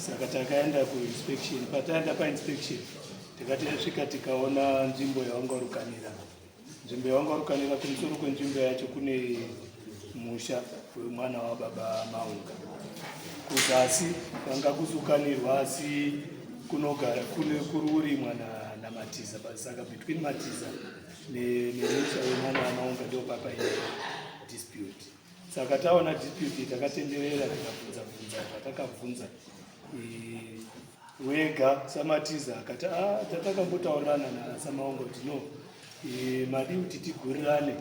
Saka takaenda kuinspection. Pataenda painspection, takati tasvika, tikaona nzvimbo yavanga varukanira. Nzvimbo yavanga varukanira, kumusoro kwenzvimbo yacho kune musha wemwana wababa Maunga. Kuzasi kwanga kusukanirwa, asi kunogara kune kuri kurimwa naMatiza. Saka between Matiza nemusha wemwana waMaunga ndo papaine dispute. Saka taona dispute, takatenderera, tikabvunza bvunza zvatakabvunza. Wega saMatiza akati, "A, tatakambotaurirana naSamaunga kuti no, madi kuti tigurirane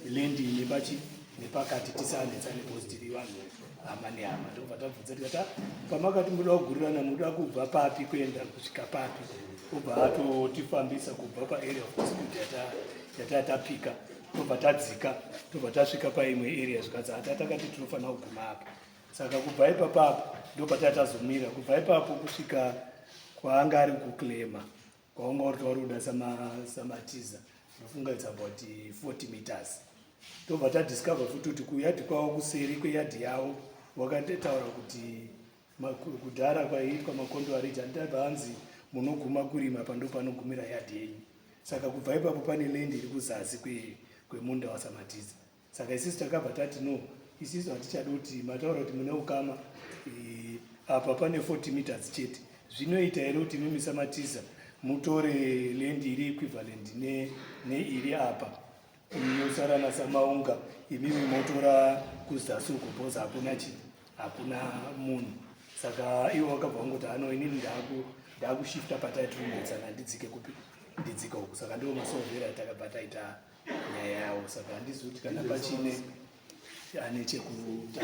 land nepachi nepakati, tisanetsane because tiri vanhu hama nehama." Ndobva tabvunza tikati, "Ah, pamakati muda kugurirana, muda kubva papi kuenda kusvika papi?" Obva atotifambisa kubva paarea of dispute yatatapika, tobva tadzika, tobva tasvika paimwe area, zvikanzi, "Hata takati tinofanira kuguma apa." Saka kubva ipapapo ndo patatazomira. Kubva ipapo kusvika kwaanga ari kuclaima, kwaunga uri tori kuda saMatiza, ndofunga it's about 40 meters. Tobva tadiscover futi kuti kuyadhi kwavo, kuseri kweyadhi yavo, wakatotaura kuti kudhara kwaiitwa macontour ridge, andabva anzi munoguma kurima pando panogumira yadhi yenyu. Saka kubva ipapo pane land iri kuzasi kwemunda waSamatiza. Saka isusu takabva tati, "No, isusu hatichadi kuti mataura kuti mune ukama. Apa pane 40 meters chete. Zvinoita here kuti mimi saMatiza mutore land iri equivalent neiri apa, yosara naSamaunga, imimi motora kuzasi uko, because hakuna chi hakuna munhu?" Saka ivo vakabva vangoti, "Ano, inini ndakushifta pataitirumbedzana, ndidzike kupi? Ndidzika uku." Saka ndiwo masolvera atakabva taita nyaya yavo. Saka handizivi kuti kana pachine ane chekuta.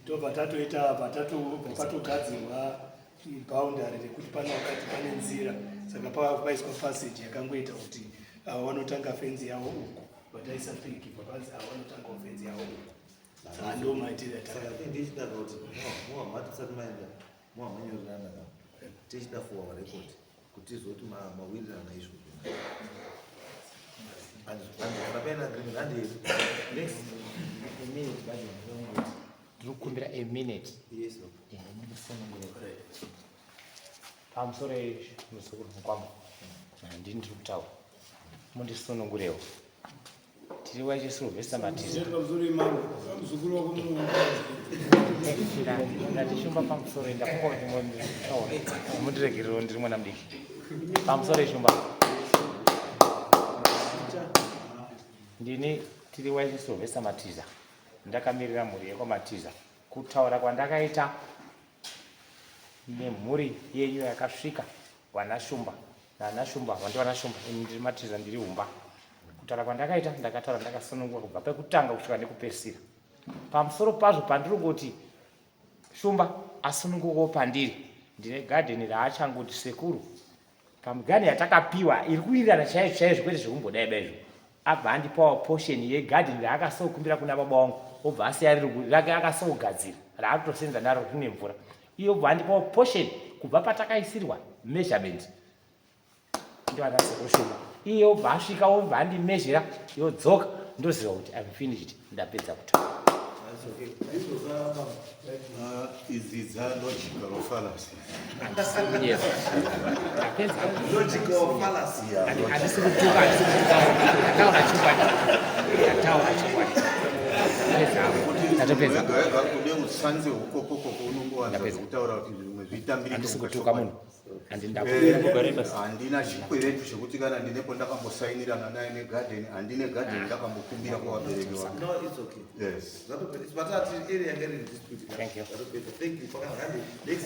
Tobva tatoita, bva patogadzirwa boundary rekuti pane wakati pane nzira. Saka paiswa passage yakangoita kuti ava vanotanga fenzi yavo uku, vataisa piki papanzi ava vanotangawo fenzi yavo uku. Saka ndo maitiro. Saka ndichida kuti muhamati musati maenda muhamanyorerana ka, tichida for our record kuti tizoti mawirirana izvozvo. Kana paine agreement, handi next. A minute, bazi ndinongoti ndiri kukumbira a minute. Yes. Mundisunungure. Pamusoro muzukuru mukwambo, handini ndiri kutaura, mundisunungurewo. Tiri wachiSylvester Matiza. Pamusoro imambo, muzukuru wako. Ndati Shumba, pamusoro. Ndafunga kuti munditaura, mundiregerewo, ndiri mwana mudiki. Pamusoro, Shumba. Ndini tiri wachiSylvester Matiza, ndakamirira mhuri yekwaMatiza. Kutaura kwandakaita nemhuri yenyu yakasvika vana Shumba nana Shumba, vandi vana Shumba, ini ndiri Matiza, ndiri Humba. Kutaura kwandakaita, ndakataura ndakasununguka kubva pekutanga kusvika nekupedzisira. Pamusoro pazvo, pandiri kungoti Shumba asunungukawo pandiri, ndine gadheni raachangoti sekuru pamugadheni yatakapiwa iri kuwirirana chaizvo chaizvo, kwete zvekumbodai daizvo. Abva andipawo portion yegadheni raakasokumbira kuna baba vangu, obva asiya riri rake akasogadzira, raakutosenza naro, rine mvura. Iye obva andipawo portion kubva patakaisirwa measurement ndovana sekuru Shumba. Iye obva asvika, obva andimezhera, yodzoka. Ndoziva kuti I'm finished, ndapedza kutaura. Idzi dzalogical fallacy. Yes, ndapedza. Logical fallacy. Handisi kutuka, handisi kutuka. Ndataura chokwadi, ndataura chokwadi. Ndapedza, ndatopedza. Wega wega kude usanze ukokokoko, unongowanza Ndapedza. zvekutaura kuti zvimwe zvitambirike. Handisi kutuka munhu. Handina chikweretu chekuti kana ndinepo ndakambosainirana naye negadheni. Handine gadheni ndakambokumbira kuvabereki vangu. No, it's okay. Yes. Zvatopedza. But ati area yanga iri dispute. Thank you. Zvatopedza. Thank you. Pakana handi next.